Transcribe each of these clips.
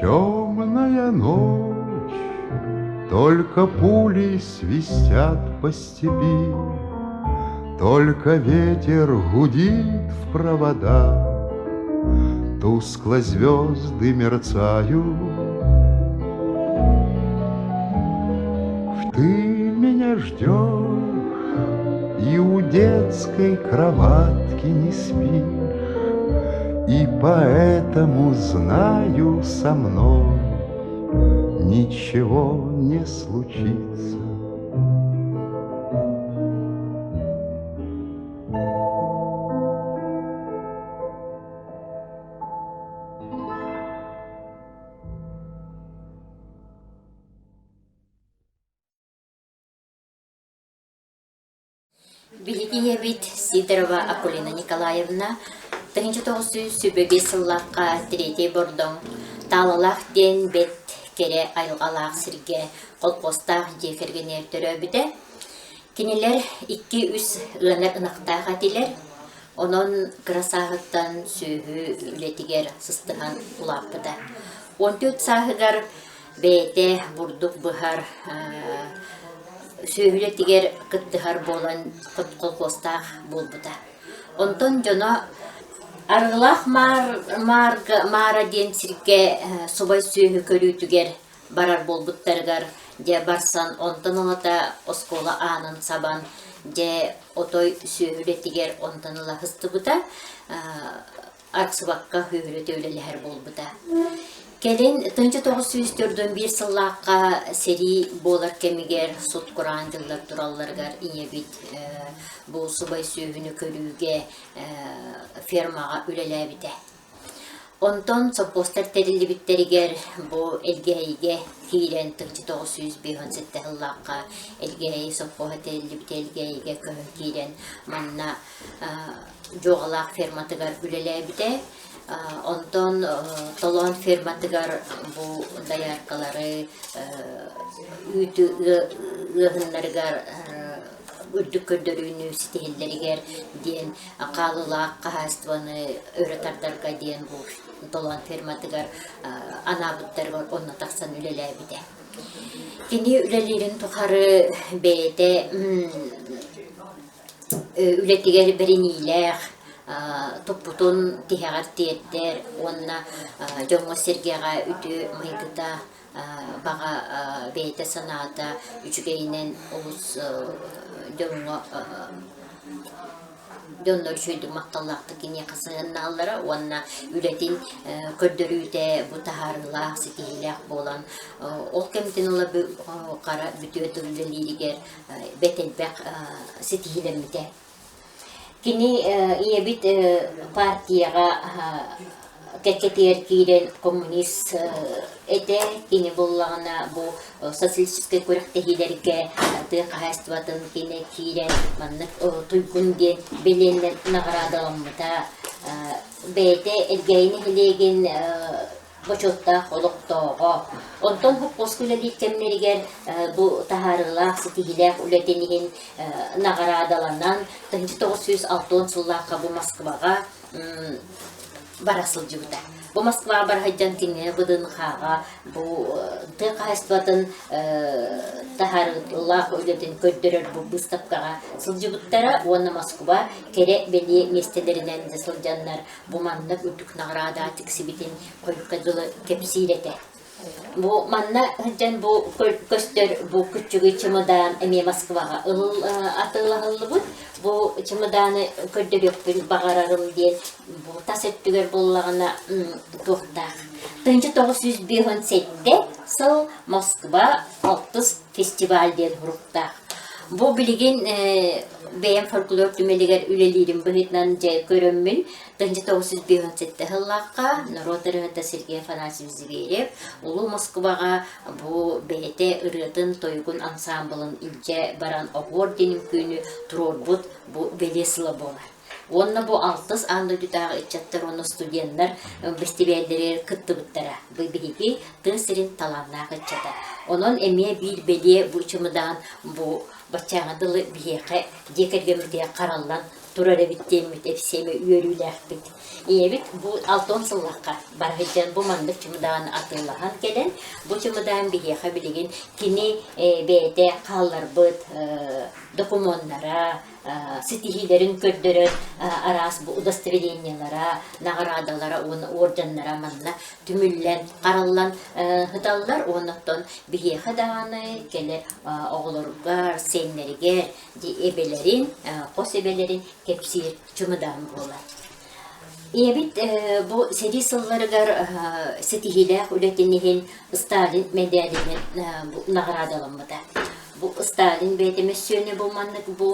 Темная ночь, только пули свистят по степи, Только ветер гудит в проводах, Тускло звезды мерцают. Ты меня ждешь И у детской кроватки не спишь, И поэтому знаю со мной Ничего не случится. Биһиги ийэбит Сидорова Акулина Николаевна 1905 сыллаахха Третий Бордоҥ Таалалаах диэн бэрт кэрэ айылҕалаах сиргэ колхуостаах дьиэ кэргэнигэр төрөөбүтэ. Кинилэр икки-үс ыанар ынахтаах этилэр. Онон кыра сааһыттан сүөһү үлэтигэр сыстыһан улааппыта. 14 сааһыгар бэйэтэ бурдук быһар, сүөһү үлэтигэр кыттыһар буолан колхуостаах буолбута. Онтон дьоно Арыылаах Маара диэн сиргэ субай сүөһү көрүүтүгэр барар буолбуттарыгар дьэ барсан онтон ылата оскуола аанын сабан дьэ отой сүөһү үлэтигэр онтон ыла сыстыбыта арахсыбакка сүөһүлэтэ үлэлэһэр буолбута. Кэлин 1941 сыллаахха сэрии буолар кэмигэр сут-кураан дьыллар туралларыгар ийэбит бу субай сүөһүнү көрүүгэ фермаҕа үлэлээбитэ. Онтон сопхуостар тэриллибиттэригэр бу Элгээйигэ киирэн 1957 сыллаахха Элгээйи сопхуоһа тэриллибитэ Элгээйигэ көһөн киирэн манна Дьуоҕалаах ферматыгар үлэлээбитэ. Онтон Толоон ферматыгар бу дояркалары үүтү ыаһыннарыгар үрдүк көрдөрүүнү ситиһиллэригэр диэн хаалыылаах хаһаайыстыбаны өрө тардарга диэн бу Толоон ферматыгар анаабыттарыгар онно тахсан үлэлээбитэ. Кини үлэлиирин тухары бэйэтэ үлэтигэр бэриниилээх, туппутун тиһэҕэр тиэрдэр уонна дьоҥҥо-сэргэҕэ үтүө майгыта баҕа бэйэтэ санаата үчүгэйинэн олус дьоҥҥо дьоннор үчүгэйдик махталлаахтык киниэхэ сыһыаннаһаллара уонна үлэтин көрдөрүүтэ бу таһаарыылаах, ситиһиилээх буолан ол кэмтэн ыла хара бүтүө тыл үлэлииригэр бэрт элбэх ситиһиилэммитэ. Кини ийэбит партияҕа кэккэтигэр киирэн коммунист этэ. Кини буоллаҕына бу социалистическай күрэхтэһиилэргэ тыа хаһаайыстыбатын кини киирэн маннык туйгун диэн бэлиэнэн наҕараадаламмыта. Бэйэтэ Элгээйи нэһилиэгин бочуоттаах олохтооҕо. Онтон хоппуоска үлэлиир кэмнэригэр бу таһаарыылаах, ситиһиилээх үлэтин иһин наҕараадаланан 1960 сыллаахха бу Москваҕа бара сылдьыбыта. Бу Москваҕа бара сылдьан кинини ВДНХ-ҕа бу тыа хаһаайыстыбатын таһаарыылаах үлэтин көрдөрөр бу быыстапкаҕа сылдьыбыттара уонна Москва кэрэ бэлиэ миэстэлэринэн сылдьаннар Бу маннык үрдүк наҕараада тиксибитин хойукка дылы кэпсиир этэ. Бу манна сылдьан бу көстөр бу күччүгүй чымыдаан эмиэ Москваҕа атыылаһыллыбыт. Бу чымыдааны көрдөрүөхпүн баҕарарым диэн бу тас өттүгэр буоллаҕына туохтаах. 1957 сыл Москва алтыс фестиваль диэн суруктаах. Бу билигин бэйэм фольклор түмэлигэр үлэлиирим быһыытынан дьэ көрөммүн 1957 сыллаахха норуот ырыаһыта Сергей Афанасьевич Зверев Улуу Москваҕа бу бэйэтэ ырыатын-тойугун ансаамбылын илдьэ баран оһуор диэн үҥкүүнү туруорбут бу бэлиэ сыла буолар. Уонна бу алтыс аан дойдутааҕы ыччаттар уонна студеннар бэстибээллэригэр кыттыбыттара. Бу биһиги тыа сирин талааннаах ыччата. Онон эмиэ биир бэлиэ бу чымыдаан бу баччааҥҥа дылы биһиэхэ дьиэ кэргэммитигэр хараллан турар эбит диэммит эпсиэмэ үөрүүлээхпит. Ийэбит бу алтан сыллахха бара сылдьан бу маннык чымыдааны атыылаһан кэлэн, бу чымыдаан биһиэхэ билигин кини бэйэтэ хаалларбыт докумуоннара, ситиһиилэрин көрдөрөр араас бу удостоверениелара, наҕараадалара уонна уордьаннара манна түмүллэн, хараллан сыталлар уонна оттон биһиэхэ даҕаны кэлэр оҕолоругар, сиэннэригэр эбэлэрин, хос эбэлэрин кэпсиир чымыдаан буолар. Ийэбит бу сэрии сылларыгар ситиһиилээх үлэтин иһин Сталин мэдээлинэн наҕараадаламмыта. Бу Сталин бэйэтэ мөссүөнэ бу маннык бу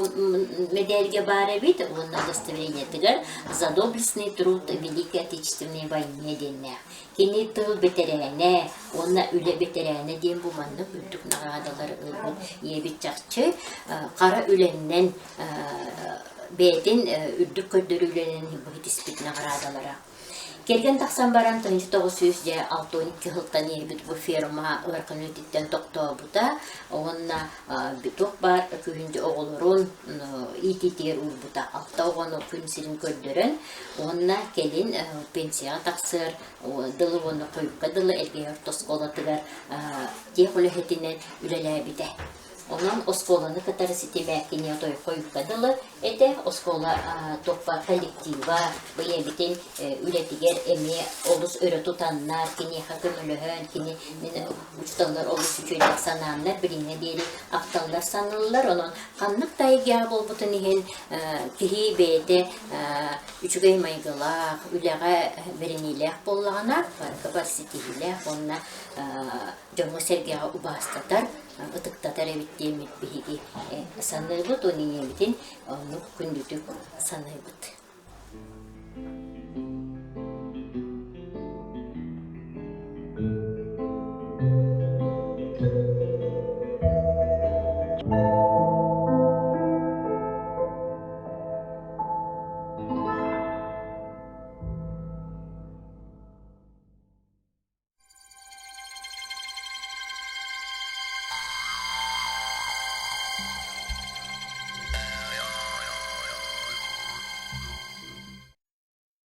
мэдээлгэ баар эбит уонна удостоверениетыгар «За доблестный труд в Великой Отечественной войне» диэннээх. Кини тыл бэтэрээнэ уонна үлэ бэтэрээнэ диэн бу маннык үрдүк наҕараадалары ылбыт ийэбит чахчы хара үлэннэн бэйэтин үрдүк көрдөрүүлэрин быһытиспит наҕараадалара. Кэргэн тахсан баран 1962 сылтан ийэбит бу ферма ыарахан үлэтиттэн тохтообута уонна туох баар күһүн оҕолорун иитиитигэр уурбута. Алта оҕону күн сирин көрдөрөн уонна кэлин пенсияҕа тахсыар дылы уонна хойукка дылы Элгээйи орто оскуолатыгар тех үлэһитинэн үлэлээбитэ. Онон оскуоланы кытары ситимэ кини отой хойукка дылы этэ. Оскуола туохпа коллектива бэйэбитин үлэтигэр эмиэ олус өрө тутаннар, киниэхэ көмөлөһөн, кини учууталлар олус үчүгэйдик санааннар, билиҥҥэ диэри ахталлар саныыллар. Онон ханнык да эйгэҕэ буолбутун иһин киһи бэйэтэ үчүгэй майгылаах, үлэҕэ бэриниилээх буоллаҕына, барыга бар ситиһиилээх уонна дьоҥҥо-сэргэҕэ убаастатар, ытыктатар эбит диэммит биһиги саныыбыт уонна ийэбитин оннук күндүтүк саныыбыт.